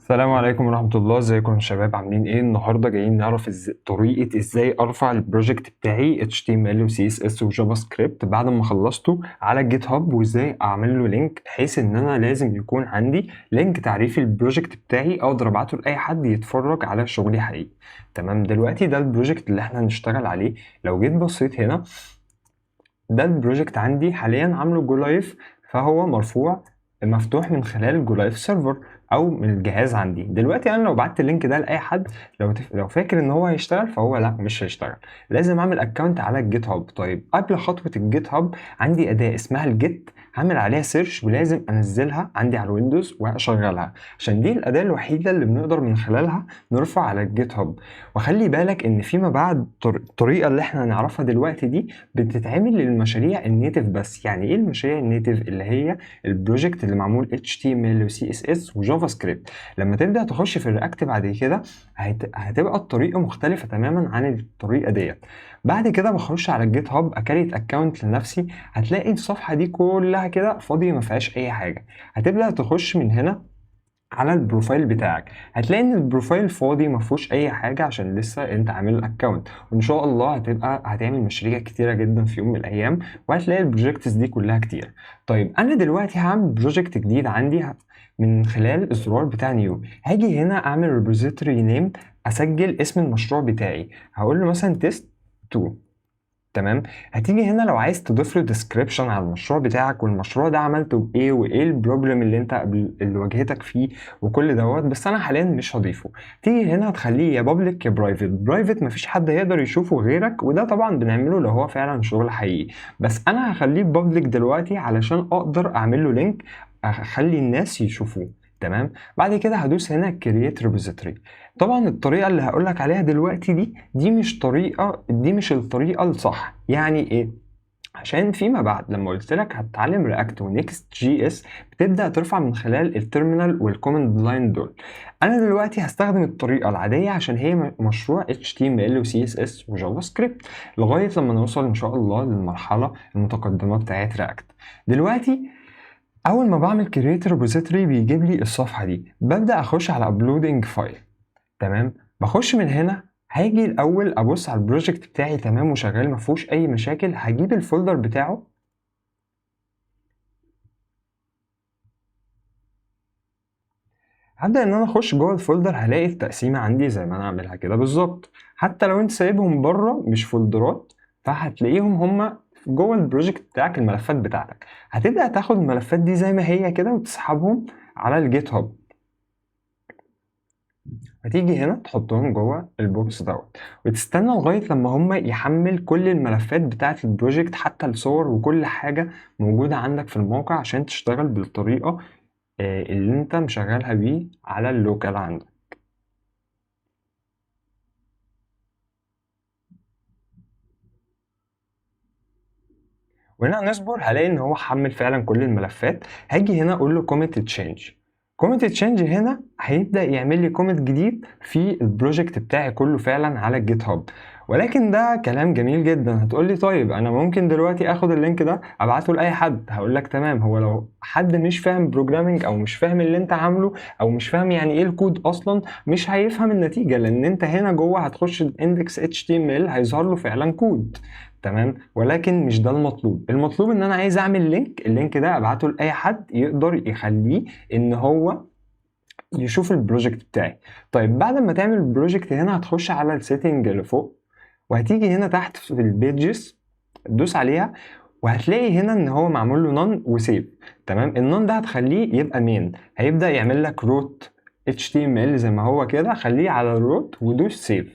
السلام عليكم ورحمة الله، ازيكم يا شباب؟ عاملين ايه؟ النهارده جايين نعرف طريقة ازاي ارفع ال project بتاعي HTML و CSS و JavaScript بعد ما خلصته على GitHub، وازاي اعمل له link بحيث ان انا لازم يكون عندي link تعريفي ال project بتاعي اقدر ابعته لاي حد يتفرج على شغلي حقيقي. تمام، دلوقتي ده ال project اللي احنا هنشتغل عليه. لو جيت بصيت هنا ده ال project عندي حاليا عامله go live، فهو مرفوع مفتوح من خلال go live server او من الجهاز عندي. دلوقتي انا لو بعت ال link ده لاي حد، لو فاكر ان هو هيشتغل فهو لا، مش هيشتغل. لازم اعمل account على ال GitHub. طيب قبل خطوة ال GitHub عندي اداه اسمها ال Git، هعمل عليها search ولازم انزلها عندي على ال Windows واشغلها، عشان دي الاداة الوحيدة اللي بنقدر من خلالها نرفع على ال GitHub. وخلي بالك ان فيما بعد الطريقة اللي احنا هنعرفها دلوقتي دي بتتعمل للمشاريع ال native بس. يعني ايه المشاريع ال native؟ اللي هي ال project اللي معمول HTML و CSS و JavaScript. لما تبدا تخش في ال React بعد كده هتبقى الطريقة مختلفة تماما عن الطريقة ديت. بعد كده بخش على ال GitHub ا create account لنفسي، هتلاقي الصفحة دي كلها كده فاضية ما فيهاش اي حاجة. هتبدا تخش من هنا على ال profile بتاعك، هتلاقي ان ال profile فاضي ما فيهوش اي حاجة عشان لسه انت عامل ال account، وان شاء الله هتعمل مشاريع كتيرة جدا في يوم من الايام وهتلاقي ال projects دي كلها كتير. طيب انا دلوقتي هعمل project جديد عندي من خلال الزرار بتاع new. هاجي هنا اعمل repository name، اسجل اسم المشروع بتاعي، هقول له مثلا test 2. تمام، هتيجي هنا لو عايز تضيف له description على المشروع بتاعك، والمشروع ده عملته بايه، وايه ال problem اللي انت قبل اللي واجهتك فيه وكل دوت، بس انا حاليا مش هضيفه. تيجي هنا هتخليه يا public يا private. private مفيش حد هيقدر يشوفه غيرك، وده طبعا بنعمله لو هو فعلا شغل حقيقي، بس انا هخليه public دلوقتي علشان اقدر اعمل له link اخلي الناس يشوفوه. تمام، بعد كده هدوس هنا create repository. طبعا الطريقة اللي هقولك عليها دلوقتي دي مش طريقه، دي مش الطريقة الصح. يعني ايه؟ عشان فيما بعد لما قلت لك هتتعلم React و Next.js بتبدا ترفع من خلال ال terminal وال command line دول. انا دلوقتي هستخدم الطريقة العادية عشان هي مشروع HTML و CSS و JavaScript لغاية لما نوصل ان شاء الله للمرحلة المتقدمة بتاعت React. دلوقتي اول ما بعمل create repository بيجيب لي الصفحة دي، ببدا اخش على uploading file. تمام، بخش من هنا، هاجي الاول ابص على ال project بتاعي تمام وشغال ما فيهوش اي مشاكل. هجيب ال folder بتاعه، هبدا ان انا اخش جوه ال folder، هلاقي التقسيمه عندي زي ما انا عاملها كده بالظبط. حتى لو انت سايبهم بره مش folderات فهتلاقيهم هما جوه ال project بتاعك، الملفات بتاعتك. هتبدا تاخد الملفات دي زي ما هي كده وتسحبهم على ال GitHub. هتيجي هنا تحطهم جوه ال box دوت وتستنى لغاية لما هما يحمل كل الملفات بتاعه ال project، حتى الصور وكل حاجة موجودة عندك في الموقع، عشان تشتغل بالطريقة اللي انت مشغلها بيه على ال local عندك. وهنا هنصبر، هلاقي ان هو حمل فعلا كل الملفات. هاجي هنا اقول له commit change. commit change هنا هيبدا يعمل لي commit جديد في ال project بتاعي كله فعلا على ال GitHub. ولكن ده كلام جميل جدا. هتقول لي طيب انا ممكن دلوقتي اخد ال link ده ابعته لاي حد. هقول لك تمام، هو لو حد مش فاهم programming او مش فاهم اللي انت عامله او مش فاهم يعني ايه الكود اصلا، مش هيفهم النتيجة، لان انت هنا جوه هتخش ال index HTML هيظهر له فعلا كود. تمام، ولكن مش ده المطلوب. المطلوب ان انا عايز اعمل link، ال link ده ابعته لاي حد يقدر يخليه ان هو يشوف ال project بتاعي. طيب بعد ما تعمل ال project هنا هتخش على ال setting اللي فوق، وهتيجي هنا تحت في ال pages تدوس عليها، وهتلاقي هنا ان هو معمول له none و save. تمام، ال none ده هتخليه يبقى main، هيبدأ يعمل لك root HTML زي ما هو كده، خليه على ال root ودوس save،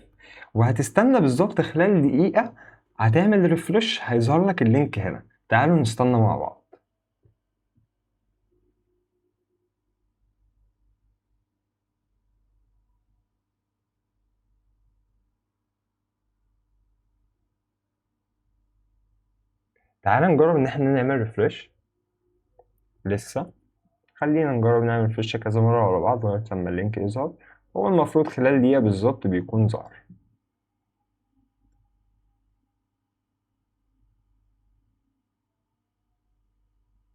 وهتستنى بالظبط خلال دقيقة هتعمل refresh هيظهر لك ال link هنا. تعالوا نستنى مع بعض. تعالى نجرب ان احنا نعمل refresh. لسه خلينا نجرب نعمل refresh كذا مرة ورا بعض لغاية لما ال link يظهر. هو المفروض خلال دقيقة بالظبط بيكون ظهر.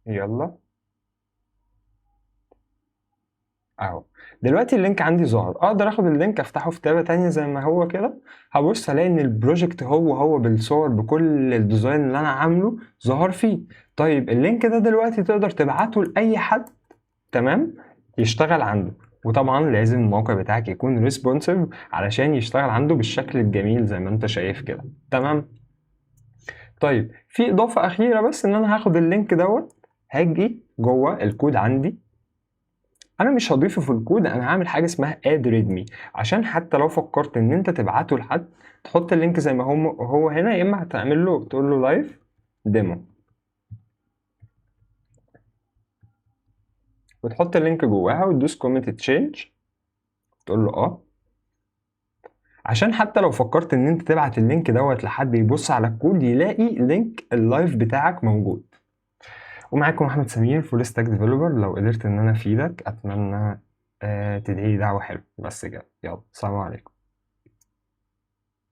يلا اهو. دلوقتي ال link عندي ظهر، اقدر اخد ال link افتحه في tab تانية زي ما هو كده، هبص الاقي ان ال project هو هو بالصور بكل ال design اللي انا عامله ظهر فيه. طيب ال link ده دلوقتي تقدر تبعته لاي حد، تمام، يشتغل عنده. وطبعا لازم الموقع بتاعك يكون responsive علشان يشتغل عنده بالشكل الجميل زي ما انت شايف كده، تمام. طيب في اضافه اخيرة بس، ان انا هاخد ال link دوت هاجي جوه الكود عندي، انا مش هضيفه في الكود، انا هعمل حاجة اسمها add readme، عشان حتى لو فكرت ان انت تبعته لحد تحط ال link زي ما هو هنا، يا اما هتعمل له تقول له live demo وتحط ال link جواها وتدوس commit change تقول له عشان حتى لو فكرت ان انت تبعت ال link دوت لحد يبص على الكود يلاقي link ال live بتاعك موجود. ومعاكم احمد سمير full stack developer. لو قدرت ان انا افيدك اتمنى تدعي لي دعوه حلوة. بس كده، يلا سلام عليكم.